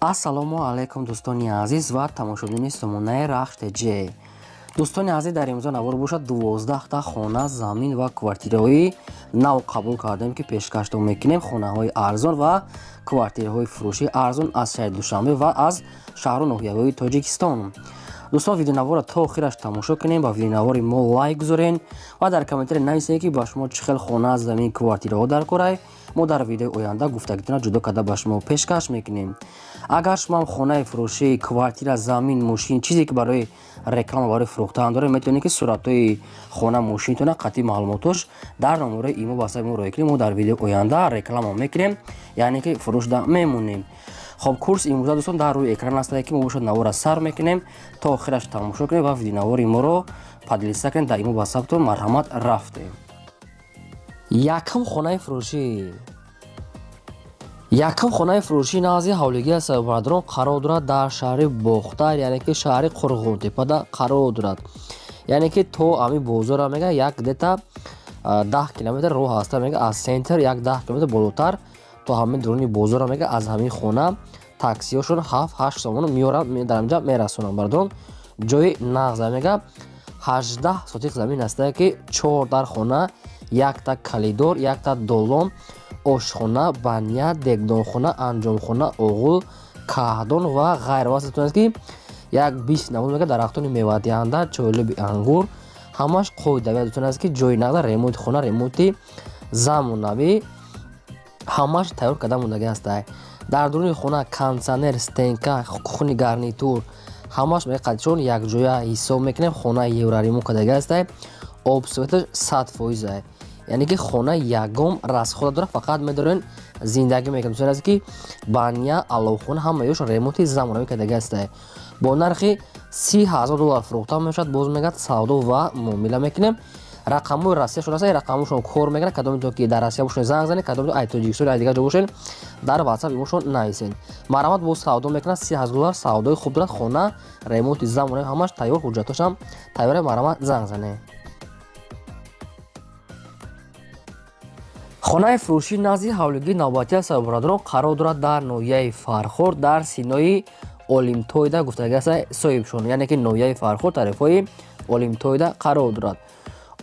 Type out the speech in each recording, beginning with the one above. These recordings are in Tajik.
Ассалому алайкум, дӯстони азиз ва тамошобинони сомонаи Рахш ТЖ. Дӯстони азиз, дар имрӯза навор бошад, 12та хона, замин ва квартираҳои нав қабул кардем, ки пешкаштон мекунем. Хонаҳои арзон ва квартираҳои фурӯшии арзон аз шаҳри Душанбе ва аз шаҳру ноҳияҳои Тоҷикистон. Дӯстон, видеонаворро то охираш тамошо кунем, ба видеонавори мо лайк гузорен ва дар комментария нависед, ки ба шумо чӣ хел хона, замин, квартираҳо дар корай. Мо дар видеои оянда гуфтагитона ҷудо карда ба шумо пешкаш мекунем. Агар шумоам хонаи фурӯшӣ, квартира, замин, мошин, чизе ки барои реклама, барои фурӯхтан доред, метавонед, ки суратҳои хона, мошинтона қатъи маълумотош дар номерои имо ватсапи мо роя кунед. Мо дар видеои оянда реклама мекунем, яъне ки фурӯшда мемонем. Хоб, курс имрӯза, дӯстон, дар рӯи экран астае, ки мо бошад навора сар мекунем, то охираш тамошо кунем ва видеонавори моро поделиться кунем дар имо ватсаптон. Марҳамат, рафтем. Якум хонаи фурӯшӣ. Якум хонаи фурӯшӣ назди ҳавлигӣ аст, бародарон, қарор дорад дар шаҳри Бохтар, яъне ки шаҳри Қурғонтепада қарор дорад. Яъне ки то ҳамин бозора, мега, як где-то 10 километр роҳ ҳаста, мега, аз центр як 10 километр болотар то ҳамин дуруни бозора, мега, аз ҳамин хона таксиҳошон 7-8 сомон меоранд, дар ҳаминҷа мерасонанд. Бародарон, ҷои нағза, мега, 18 сотих замин астае, ки чор дар хона, якта калидор, якта долон, ошхона, баня, дегдонхона, анҷомхона, оғул, каҳдон ва ғайра. Васатон ки як 20 намуд, мега, дарахтони мевадиҳанда, чойлуби ангур, ҳамаш қоидавӣ. Дӯстон аст, ки ҷои нағза, ремонти хона, ремонти замонавӣ, ҳамаш тайёр карда мондагӣ ҳастай. Дар дуруни хона кондитсионер, стенка, кухонный гарнитур, ҳамаш, мега, қадишон якҷоя ҳисоб мекунем. Хона евроремонт кардагӣ ҳастай, об, светаш 100%-ай, яъне ки хона ягон расхода дорад, фақат медорен зиндагӣ мекунад. Дӯстони азиз, ки баня, аловхона, ҳамаёш ремонти замонавӣ кардагӣ ҳастай. Бо нархи 30 000 доллар фурӯхта мешавад. Боз, мегӯяд, савдо ва муомила мекунем. Рақамҳои Россия шуда аст, рақамҳошон кор мекунад. Кадомитон ки дар Россия бошед, занг занед, кадомитон ай Тоҷикистон, ай дигар ҷо бошед, дар ватсап имошон нависед. Марҳамат, боз савдо мекунад. 30 000 доллар, савдои хуб дорад. Хона ремонти замонавӣ, ҳамаш тайёр, ҳуҷҷатошам тайёра. Марҳамат, занг занед. Хонаи фурӯшӣ назди ҳавлигии навбатӣ аст, бародарон, қарор дорад дар ноҳияи Фархор, дар синои Олимтоида гуфтагӣ аст соҳибшон, яъне ки ноҳияи Фархор, тарафҳои Олимтоида қарор дорад.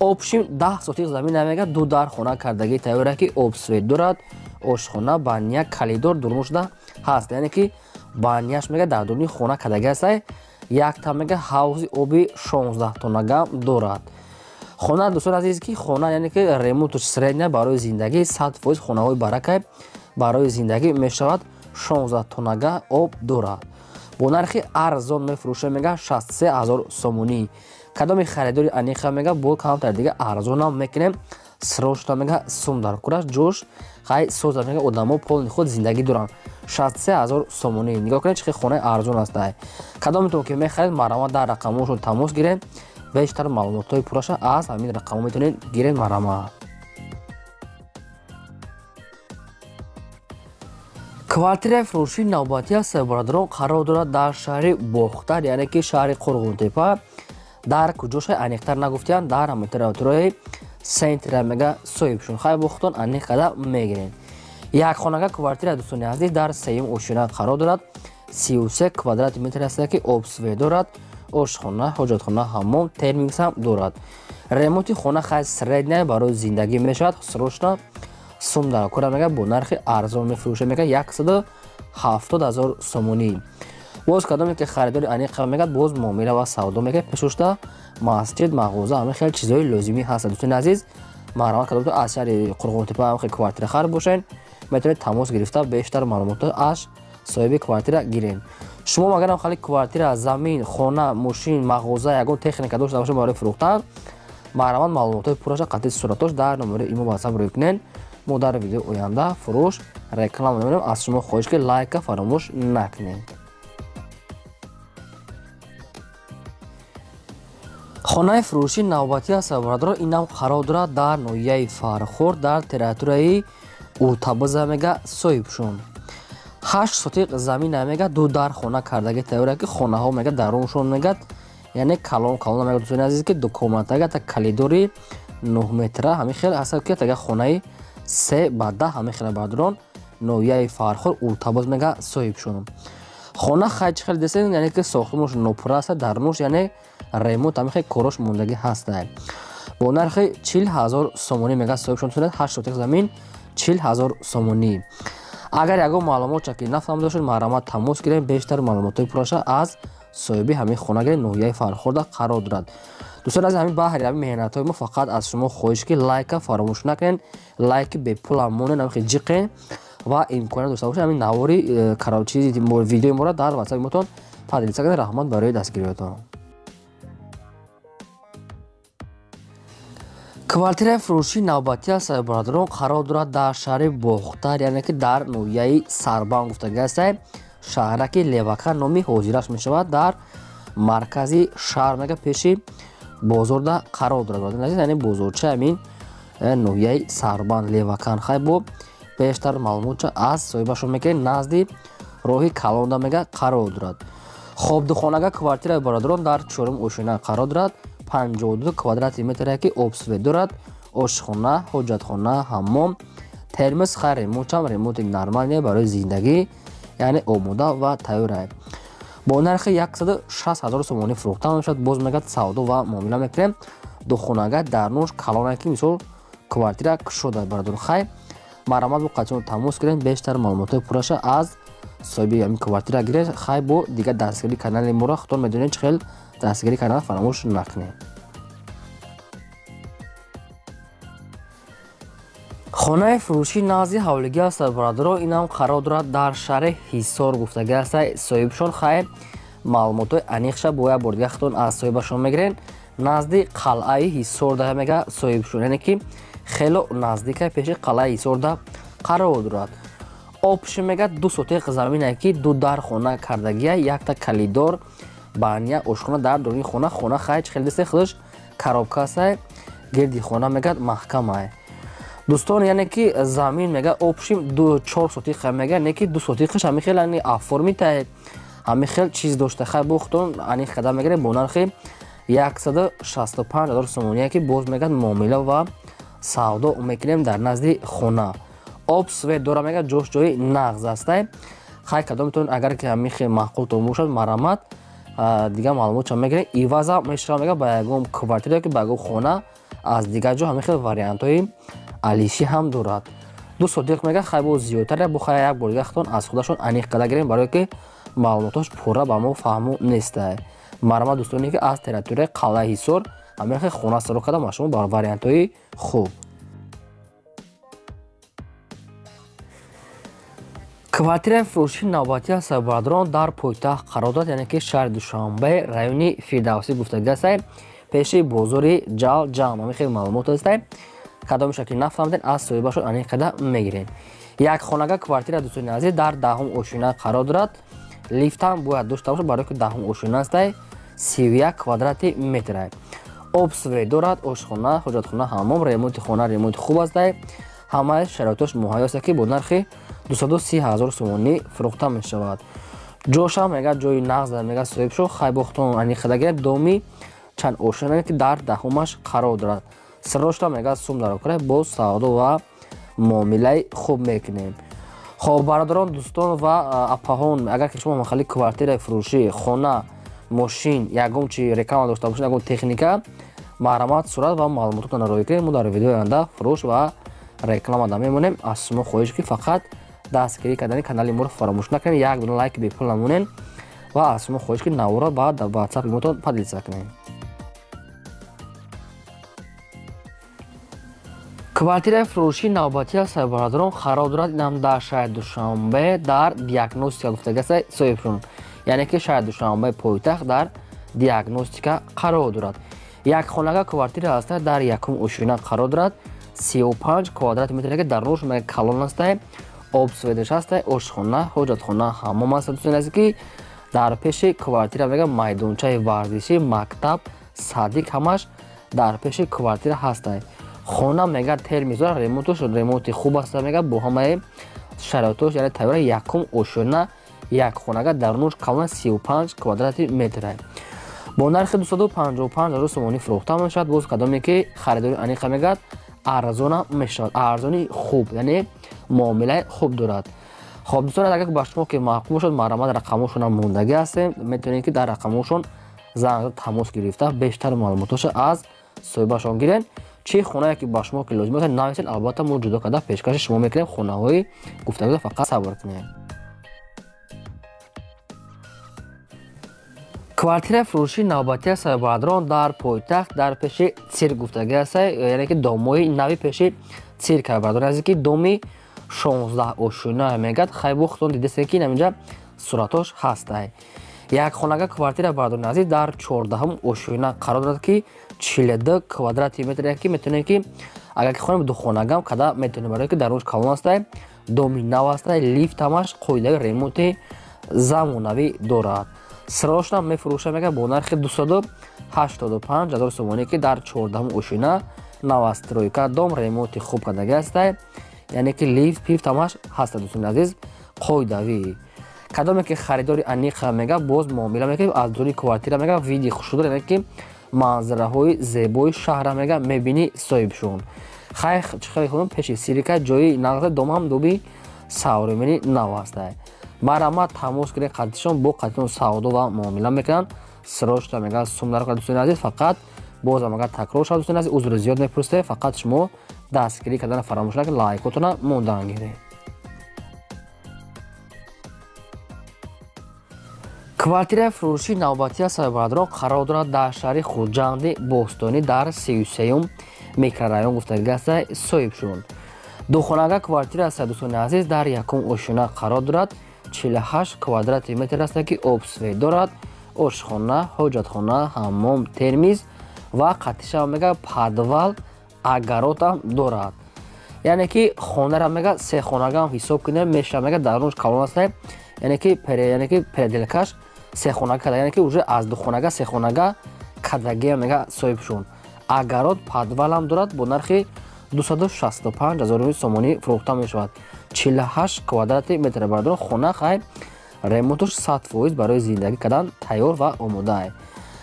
Общим 10 сотих замин, намега, ду дар хона кардагии тайёра, ки об, свет дорад, ошхона, баня, калидор дурун шуда ҳаст, яъне ки баняш, мега, дар дуруни хона кардагӣ ҳастай. Якта, мега, ҳавзи оби 16 тоннагам дорад хона. Дӯстон азиз, ки хона, яъне ки ремонту средня, барои зиндагӣ 100%, хонаҳои баракай барои зиндагӣ мешавад. 16 тоннага об дорад. Бо нархи арзон мефурӯша, мега, 63 000 сомонӣ. Кадоми харидори аниқа, мега, бо камтар дига арзонам мекунем. Срочно, мега, сум дар кураш, ҷош хай соза, мега, одамо полный худ зиндагӣ доранд. 63 000 сомонӣ. Нигоҳ кунед, чӣ хел хонаи арзон астай. Кадометон ки мехаред, марҳамат, дар рақамҳошон тамос гиред. Бештар маълумотҳои пурраша аз ҳамин рақамҳо метавонед гиред. Марҳамат. Квартираи фурӯшии навбатӣ аст, бародарон, қарор дорад дар шаҳри Бохтар, яъне ки шаҳри Қурғонтепа. Дар куҷоша аниқтар нагуфтиянд, дар ҳамин центра, мега, соҳибшон. Хай, бохтон аниқ карда мегирем. Як хонага квартира, дӯстони азиз, дар сеюм ошёна қарор дорад. 33 квадрати метр аст, ки об, свет дорад, ошхона, ҳоҷатхона, ҳаммом, термикс ҳам дорад. Ремонти хона хай средняя, барои зиндагӣ мешавад. Срочно сум дар кора, мега, бо нархи арзон мефурӯша, мега, 170 000 сомонӣ. Боз кадоме ки харидори аниқа, мегӯяд, боз муомила ва савдо мекунад. Пешошта масҷид, мағоза, ҳамин хел чизҳои лозимӣ ҳастанд. Дӯстони азиз, марҳамат, кадомтон аз шаҳри Қурғонтепа ҳам хел квартира хар бошед, метавонед тамос гирифта бештар маълумотро аз соҳиби квартира гиред. Шумо магарам хали квартира, замин, хона, мошин, мағоза, ягон техника дошта бошед барои фурӯхтан, марҳамат, маълумотҳои пурраша қатъи суратош дар номери имо ватсап рӯй кунед. Мо дар видеои оянда фурӯш реклама мемонем. Аз шумо хоҳиш, ки лайка фаромӯш накунед. Хонаи фурӯшии навбатӣ аст, бародарон, инам қарор дорад дар ноҳияи Фархор, дар территорияи Уртабаза, мега, соҳибшон. 8 сотиқ замина, мега, ду дар хона кардаги тайёра, ки хонаҳо, мега, даруншон, мегад, яъне калон калон, мега, дӯстони азиз, ки дукомнатага та калидори 9 метра, ҳамин хел ҳастад, ки тага хонаи 3 ба 10, ҳамин хела. Бародарон, ноҳияи Фархор, Уртабоз, мега, соҳибшон. Хона хай чӣ хел десен, яъне ки сохтмонаш нопурра аст, дарунаш яъне ремонт ҳамин хел корош мондагӣ ҳаста. Бо нархи 40 ҳазор сомонӣ мега соҳибшон тунед, 8 сотих замин 40 ҳазор сомонӣ. Агар ягон маълумот ки нафаҳмида бошед, марҳамат тамос гирем, бештар маълумотҳои пурраша аз соҳиби ҳамин хона гирем, ноҳияи Фархорда қарор дорад. Дӯстон азиз, ҳамин баҳри ҳамин меҳнатҳои мо фақат аз шумо хоҳиш ки лайка фаромӯш накунед, лайки бепулам монед, ҳамин ҷиқен ва имконият дошта бошед ҳамин навори короче видеои моро дар ватсапи мотон поделиться кунед. Раҳмат барои дастгириётон. Квартираи фурӯшии навбатӣ аст, бародарон, қарор дорад дар шаҳри Бохтар, яъне ки дар ноҳияи Сарбанд гуфтагӣ аст. Шаҳраки Левака номи ҳозираш мешавад, дар маркази шаҳр мега пеши бозорда қарор дорад. Яъне бозорча ҳамин ноҳияи Сарбанд Левакан. Хай бо бештар маълумотча аз соҳибашон мекунед, назди роҳи калонда мега қарор дорад. Хоб, духонага квартираи бародарон дар чорум ошёна қарор дорад, 52 квадрати метре ки обсвет дорад, ошхона, ҳоҷатхона, ҳаммом, термос. Хай ремонтчам ремонти нормальне барои зиндагӣ, яъне омода ва тайёра. Бо нархи 160 ҳазор сомонӣ фурӯхта мешавад. Боз мегӯяд савдо ва муомила мекунем. Духонага дарнуш калона ки мисол квартира кушода, бародарон. Хай марҳамат бо қатъиён тамос гирем, бештар маълумотҳои пурраша аз соҳиби ҳамин квартира гиред. Хай бо дигар дастгирии канали моро худтон медонед, чӣ хел дастгирӣ кардан фаромӯш накунед. Хонаи фурӯшии назди ҳавлигӣ аст, бародарон, инам қарор дорад дар шаҳри Ҳисор гуфтагӣ аст. Соҳибшон хай маълумотҳои аниқша бо як бор дигар худтон аз соҳибашон мегиред. Назди қалъаи Ҳисорда мега соҳибшон, яъне ки хело наздика пеши қалъаи Ҳисорда қарор дорад. Обши мега 2 сотиқ замине ки ду дар хона кардагия, якта калидор, баня, ошхона дар дуруни хона. Хона хай чӣ хел десте, худаш коробка аст, гирди хона мегӯяд маҳкамае. Дӯстон, яъне ки замин мега обшим 4 сотиқ мега, не ки 2 сотиқаш ҳамин хел яъне оформита ҳамин хел чиз дошта. Хай бо худтон аниқ қадам мегирем бо нархи 165 ҳазор сомоние ки боз мегӯяд муомила ва савдо мекунем дар назди хона. Об свет дора мега, ҷош ҷои нағз аст. Хай кадомтон агар ки ҳамин хел маъқултон бошад, марҳамат дигар маълумотшон мегирем. Иваза мешавад мега ба ягон квартира ки ба ягон хона аз дигар ҷо, ҳамин хел вариантҳои алишӣ ҳам дорад. 2 сотиқ мега, хай бо зиёдтар бо хай як бор дигар худтон аз худашон аниқ карда гирем, барое ки маълумотош пурра ба мо фаҳмо нест. Марҳамат дӯстоне ки аз территорияи қалъаи Ҳисор ҳамин хел хона саро карда, ма шумо ба вариантҳои хуб. Квартираи фурӯшии навбатӣ аст, бародарон, дар пойтахт қарор дорад, яъне ки шаҳри Душанбе, райони Фирдавсӣ гуфтагӣ аст, пеши бозори Ҷал Ҷам. Ҳамин хел маълумот аст. Кадомеша ки нафаҳмидед, аз соҳибашон аниқ карда мегирем. Як хонага квартира дӯстони азиз дар даҳум ошёна қарор дорад. Лифтам бояд дошта бошад, барое ки даҳум ошёна аст, 31 квадрати метр. Об свет дорад, ошхона, ҳоҷатхона, ҳаммом, ремонти хона ремонти хуб аст. Ҳамаи шароитош муҳайё аст ки бо нархи 230 ҳазор сомонӣ фурӯхта мешавад. Ҷошам мега ҷои нағз мега соҳиб шо, хай бо худтон аниқ карда гиред. Доми чанд ошёна ки дар даҳумаш қарор дорад. Сиррошта мега сум дарокара, боз савдо ва муомилаи хуб мекунем. Хоб бародарон, дӯстон ва апаҳон, агар ки шумо махали квартираи фурӯшӣ, хона, мошин, ягон чи реклама дошта бошед, ягон техника, марҳамат сурат ва маълумототонро роҳӣ кунед. Мо дар видеои оянда фурӯш ва реклама да мемонем. Аз шумо хоҳиш ки фақат дастгирӣ кардани канали моро фаромӯш накунед, як дона лайк бепул намонед ва аз шумо хоҳиш ки наворо ба ватсапи мотон поделиться кунед. Квартираи фурӯшии навбатӣ аст, бародарон, қарор дорад инам дар шаҳри Душанбе, дар диагностика гуфтагӣ аст соҳибшон, яъне ки шаҳри Душанбе пойтахт дар диагностика қарор дорад. Як хонага квартира аст, дар якум ошёна қарор дорад, 35 квадрат метр ки дарунаш мега калон аст, об светаш аст, ошхона, ҳоҷатхона, ҳаммом аст. Дӯстони азиз, ки дар пеши квартира мега майдончаи варзишӣ, мактаб, садик ҳамаш дар пеши квартира ҳаст. Хона мега термиз дорад, ремонташ ремонти хуб аст, мега бо ҳамаи шароитош, яъне тайёра. Якум ошёна, як хонага, дарунаш калон, 35 квадрати метр. Бо нархи 255 ҳазор сомонӣ фурӯхта мешавад. Боз кадоме ки харидори аниқа мегӯяд, арзона мешавад, арзони хуб, яъне муомилаи хуб дорад. Хоб, дӯстон, агар ба шумо ки маъқул бошад, марҳамат, рақамҳошонам мондагӣ ҳастем, метавонед ки дар рақамҳошон занг тамос гирифта, бештар маълумотоша аз соҳибашон гирен. Чӣ хонае ки ба шумо ки лозим бошад, нависед, албатта мо ҷудо карда пешкаши шумо мекунем. Хонаҳои гуфтагиро фақат сабр кунед. Квартираи фурӯшии навбатии саёбадрон дар пойтахт, дар пеши цирк гуфтагӣ аст, яъне ки домҳои нави пеши цирк, бародари азиз, ки доми 16 ошӯна мегӯяд. Хайбо худтон дидастед, ки инаминҷа суратош ҳастай. Як хонага квартира, бародари азиз, дар 14-ум ошӯна қарор дорад, ки 42 квадрати метр, ки метавонем, ки агар ки хонем, духонагам када метавонем, барое ки дарунаш калон астай, доми нав астай, лифт ҳамаш қоидаи ремонти замонавӣ дорад. Срочно мефурӯша, мега, бо нархи 285 ҳазор сомонӣ, ки дар 14-ум ошина новостройка дом, ремонти хуб кардагӣ ҳастай, яъне ки лифт пифт ҳамаш ҳаста. Дӯстони азиз, қоидавӣ. Кадоме ки харидори аниқа, мега, боз муомила мекунем. Аз дури квартира, мега, види хушрӯ, яъне ки манзараҳои зебои шаҳра, мега, мебинӣ. Соҳибшон хай чӣ хеле худам пеши сирика ҷои нағза, домам доми современный нав ҳастай. Марҳамат, тамос гиред қатишон, бо қатишон савдо ва муомила мекунанд. Срочно, мега, сум дар дӯстони азиз, фақат бозам агар такрор шавад, дӯстони азиз, узри зиёд мепурсед. Фақат шумо дастгирӣ кардана фаромӯш накунед, лайкотона мондан гиред. Квартираи фурӯшии навбатии саёбадрон қарор дорад дар шаҳри Хуҷанди бостонӣ, дар 33-юм микрорайон гуфтагӣ аста. Соҳибшон духонага квартира аст, дӯстони азиз, дар якум ошёна қарор дорад, 48 квадрати метр аст, ки обсвет дорад, ошхона, ҳоҷатхона, ҳаммом, термиз ва қатиша, мега, подвал, огородам дорад. Яъне ки хонара, мега, сехонагам ҳисоб кунем меша, мега, дарунаш калон аст, яъне ки переделкаш сехонага када, яъне ки уже аз духонага сехонага кадагия, мега, соҳибшон. Огород, подвалам дорад. Бо нархи 265 ҳазор сомонӣ фурӯхта мешавад. 48 квадрати метр, бардор, хона хай ремонташ 100% барои зиндагӣ кардан тайёр ва омода.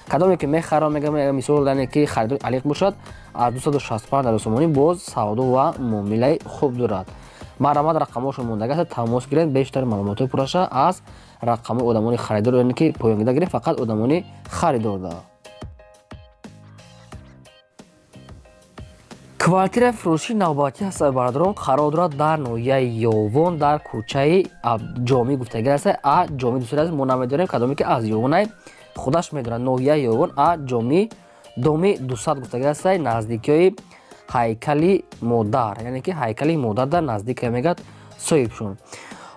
Кадоме ки мехарам, мега, мисол, яъне ки харидори алиқ бошад, аз 265 ҳазор сомонӣ боз савдо ва муомилаи хуб дорад. Марҳамат, рақамҳошон мондага аст, тамос гиред, бештар маълумотҳои пурраша аз рақамҳои одамони харидор, яъне ки поёнгида гиред, фақат одамони харидорда. Квартираи фурӯшии навбатӣ ҳаст, бародарон, қарор дорад дар ноҳияи Ёвон, дар кӯчаи Ҷомӣ гуфтагӣ аст. А Ҷомӣ, дӯстони азиз, мо намедонем, кадоме ки аз Ёвонай, худаш медонад. Ноҳияи Ёвон, А Ҷомӣ, доми 200 гуфтагӣ аст, наздикиҳои ҳайкали модар, яъне ки ҳайкали модар дар наздика, мегӯяд соҳибшон.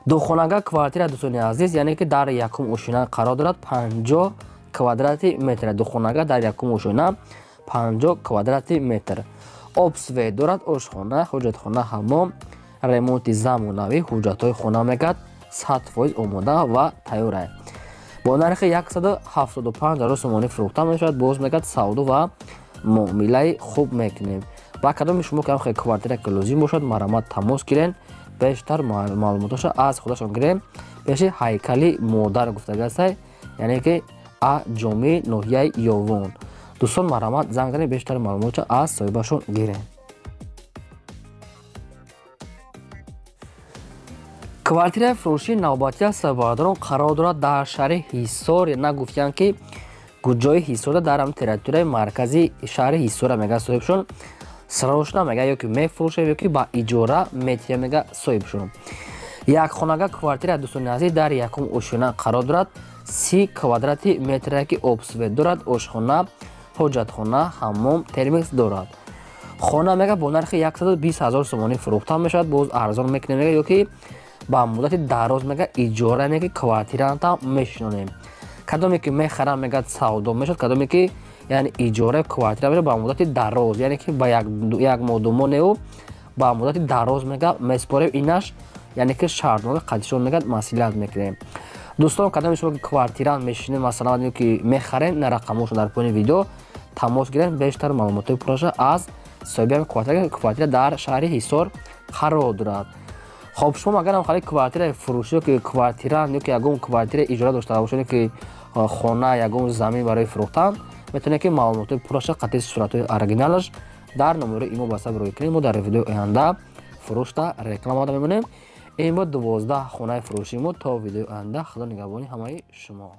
Духонага квартира, дӯстони азиз, яъне ки дар якум ошина қарор дорад, 50 квадрати метр. Духонага дар якум ошина, 50 квадрати метр, обсвет дорад, ошхона, ҳоҷатхона, ҳаммом, ремонти замонавӣ, ҳуҷҷатҳои хона, мегӯяд, 100% омода ва тайёр. Бо нархи 175 ҳазор сомонӣ фурӯхта мешавад. Боз, мегӯяд, савдо ва муомилаи хуб мекунем. Ба кадоми шумо ки ҳам квартира ки лозим бошад, марҳамат, тамос гирен, бештар маълумотоша аз худашон гирем. Пеши ҳайкали модар гуфтагӣ астай, яъне ки А Ҷомӣ, ноҳияи Ёвон. Дӯстон, марҳамат, занг занед, бештар маълумотша аз соҳибашон гирем. Квартираи фурӯшии навбатӣ аст, бародарон, қарор дорад дар шаҳри Ҳисор. Нагуфтиянд ки куҷои Ҳисора, дар ҳам территорияи маркази шаҳри Ҳисора, мега соҳибшон. Срочно, мега, ё ки мефурӯшем, ё ки ба иҷора метиҳем, мега соҳибшон. Як хонага квартира, дӯстони азиз, дар якум ошёна қарор дорад, 30 квадрати метре, ки обсвет дорад, ошхона, ҳоҷатхона, ҳаммом, термикс дорад. Хона, мега, бо нархи 120 ҳазор сомонӣ фурӯхта мешавад. Боз арзон мекунем, мега, ё ки ба муддати дароз, мега, иҷора, яъне ки квартиранта мешинонем. Кадоме ки мехарам, мега, савдо мешавад, кадоме ки, яъне иҷора квартира мешавад ба муддати дароз, яъне ки ба як моҳ, 2 моҳ неу, ба муддати дароз, мега, меспорем. Инаш, яъне ки шартнома қатишон, мега, маслиҳат мекунем. Дӯстон, кадоме шумо ки квартирант мешинед, масалан, ки мехарем, на рақамҳошон дар поёни видео, тамос гирем, бештар маълумотҳои пурраша аз соҳиби квартира. Квартира дар шаҳри Ҳисор қарор дорад. Хоб, шумо агарам хали квартираи фурӯшӣ, ё ки квартирант, ё ки ягон квартираи иҷора дошта бошед, ки хона, ягон замин барои фурӯхтан, метавонед ки маълумотҳои пурраша қатъи суратҳои оригиналаш дар номерои имо ба сабр рӯй кунед. Мо дар видеои оянда фурӯшта реклама мемонем. Ин буд 12 хонаи фурӯшии мо. То видеои оянда, Худо нигаҳбони ҳамаи шумо.